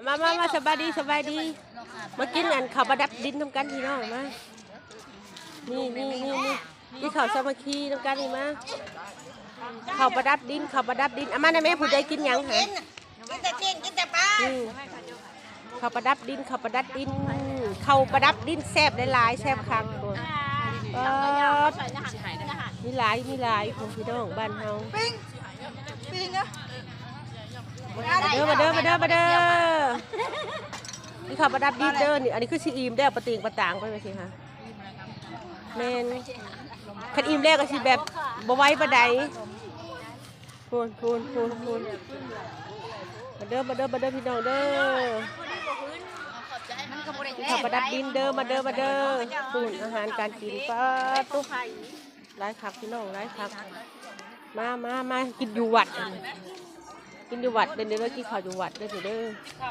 ມາ ມາ ມາ ສະບາຍດີ ສະບາຍດີ ມາກິນອັນເຂົ້າປະດັບດິນນຳກັນພີ່ນ້ອງ ມາ ນີ້ ນີ້ ນີ້ ນີ້ ກິນເຂົ້າສາມັກຄີນຳກັນນີ້ ມາ ເຂົ້າປະດັບດິນ ເຂົ້າປະດັບດິນ ເອົາມາແດ່ແມ່ ຜູ້ໃດກິນຫຍັງຫະ? ກິນແຕ່ຊີ້ນ ກິນແຕ່ປາ ອືມ ເຂົ້າປະດັບດິນ ເຂົ້າປະດັບດິນ ເຂົ້າປະດັບດິນແຊບຫຼາຍໆ ແຊບຄັກ ໂອ້ຍ ປາດ ມີຫຼາຍ ມີຫຼາຍ ໂອ້ ພີ່ນ້ອງບ້ານເຮົາ ປີ້ງ ປີ້ງເດີ ມາເດີ ມາເດີ ມາເດີ ມາເດີ ມີເຂົ້າປະດັບດິນເດີ ນີ້ ອັນນີ້ຄືຊິອີ່ມແລ້ວ ປະຕິງປະຕາງໄປວ່າຊີ້ຫະ ແມ່ນ ຄັນອີ່ມແລ້ວກໍຊິແບບບໍ່ໄວປານໃດ ພຸ້ນ ພຸ້ນ ພຸ້ນ ພຸ້ນ ມາເດີ ມາເດີ ມາເດີ ພີ່ນ້ອງເດີ ເຂົ້າປະດັບດິນເດີ ມາເດີ ມາເດີ ພຸ້ນ ອາຫານການກິນ ປາດໂທ້ ຫຼາຍຄັກພີ່ນ້ອງ ຫຼາຍຄັກ ມາ ມາ ມາ ກິນຢູ່ວັດ ກິນຢູ່ວັດເດີ ກິນເຂົ້າຢູ່ວັດເດີ ເດີ ເຂົ້າ